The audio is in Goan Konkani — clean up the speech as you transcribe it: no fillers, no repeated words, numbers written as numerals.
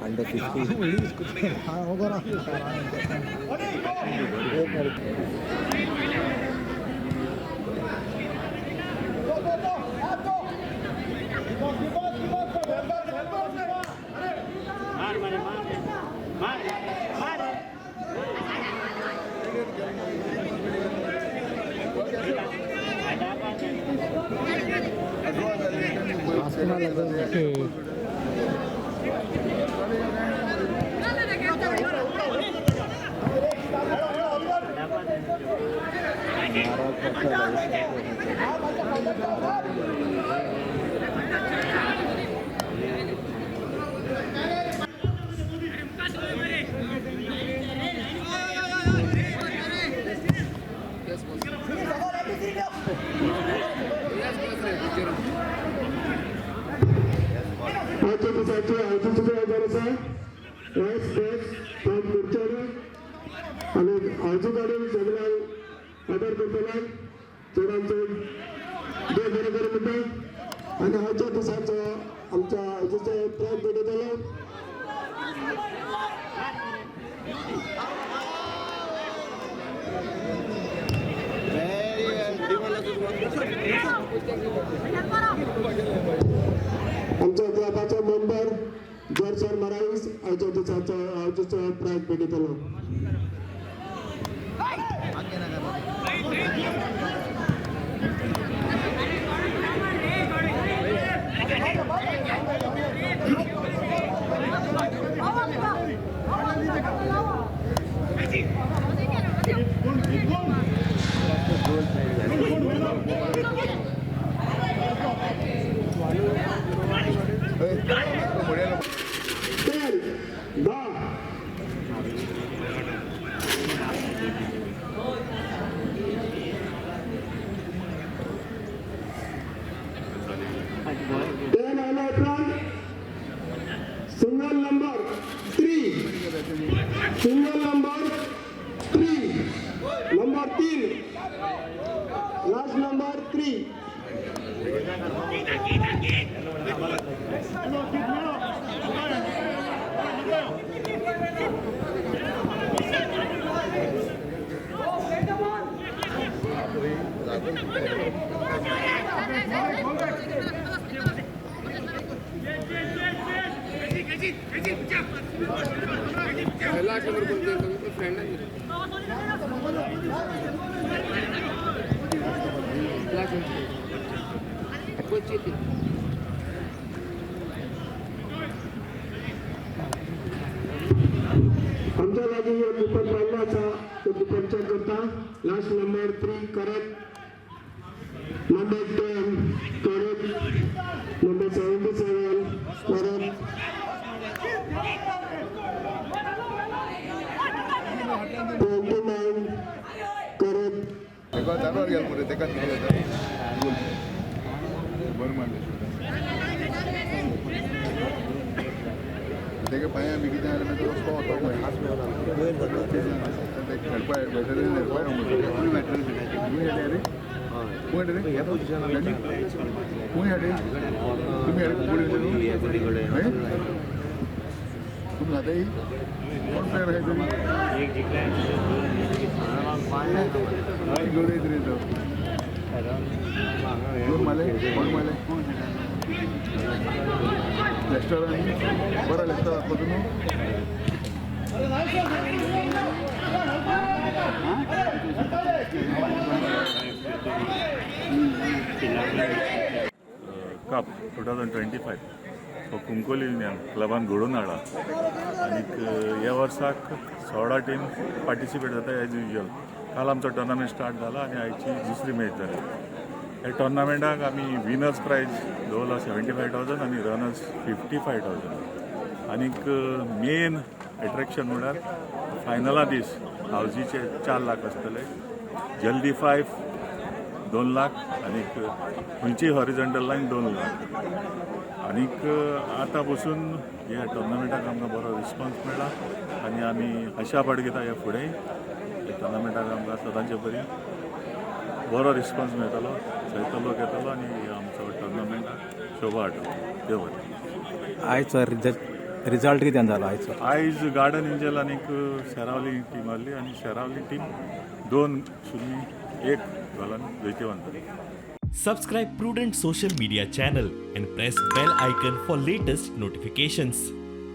Under 50. आदर करतले चडान चड देव बरें करूं म्हणटा आनी आयच्या दिसाचो आमच्या आयचो प्रायज भेटयतलो. आमच्या क्लबाचो मेंबर जॉर्ज मराईस आयच्या दिसाचो आयचो prize भेटयतलो. Single number 3, single number 3, number 3, last number 3. आमच्या लागीं हे कुपन पाडलो आसा, ते कुपन चेक करता. Last number 3 correct, number 10 correct, number 77 correct, 29 correct. तेका पांया बी कितें जाल्यार मागीर वचपा वता खंय रे खंय हाडे तुमी हाडे कुंकळी तुमी खाताय कोण प्लेयर खाय तरी घेवन रे तो दोन माले कोण माले रेस्टॉरंट बरं रेस्टॉरंट आसता तुमी. कप 2025 हो कुंकोली युनियन क्लबान घडोवन हाडला आनीक ह्या वर्साक 16 टीम पार्टिसिपेट जाता एज युजल. काल आमचो टोर्नामेंट स्टार्ट जाला आनी आयची दुसरी मॅच जाली. ह्या टोर्नामेंटाक आमी विनर्स प्रायज दवरला 75,000 आनी रनर्स 55,000. आनीक मेन एट्रेक्शन म्हळ्यार फायनला दीस हावजीचे 4 लाख आसतले, जल्दी 5 2 लाख आनीक खंयचीय हॉरिझॉन्टल लायन 2 लाख. आनीक आतां पसून ह्या टुर्नामेंटाक आमकां बरो रिस्पॉन्स मेळ्ळा आनी आमी आशा बाळगिता ह्या फुडें ह्या टुर्नामेंटाक आमकां सदांचे परी बरो रिस्पॉन्स मेळटलो, जायतो लोक येतलो आनी आमचो टुर्नामेंटाक शोभा हाडटलो. देव बरें. आयचो रिजल्ट कितें जालो आयचो? आयज गार्डन एंजल आनीक शेरावली टीम आहली आनी शेरावली टीम 2-0-1 घालून जैतिवंत जाली. Subscribe Prudent Social Media channel and press bell icon for latest notifications.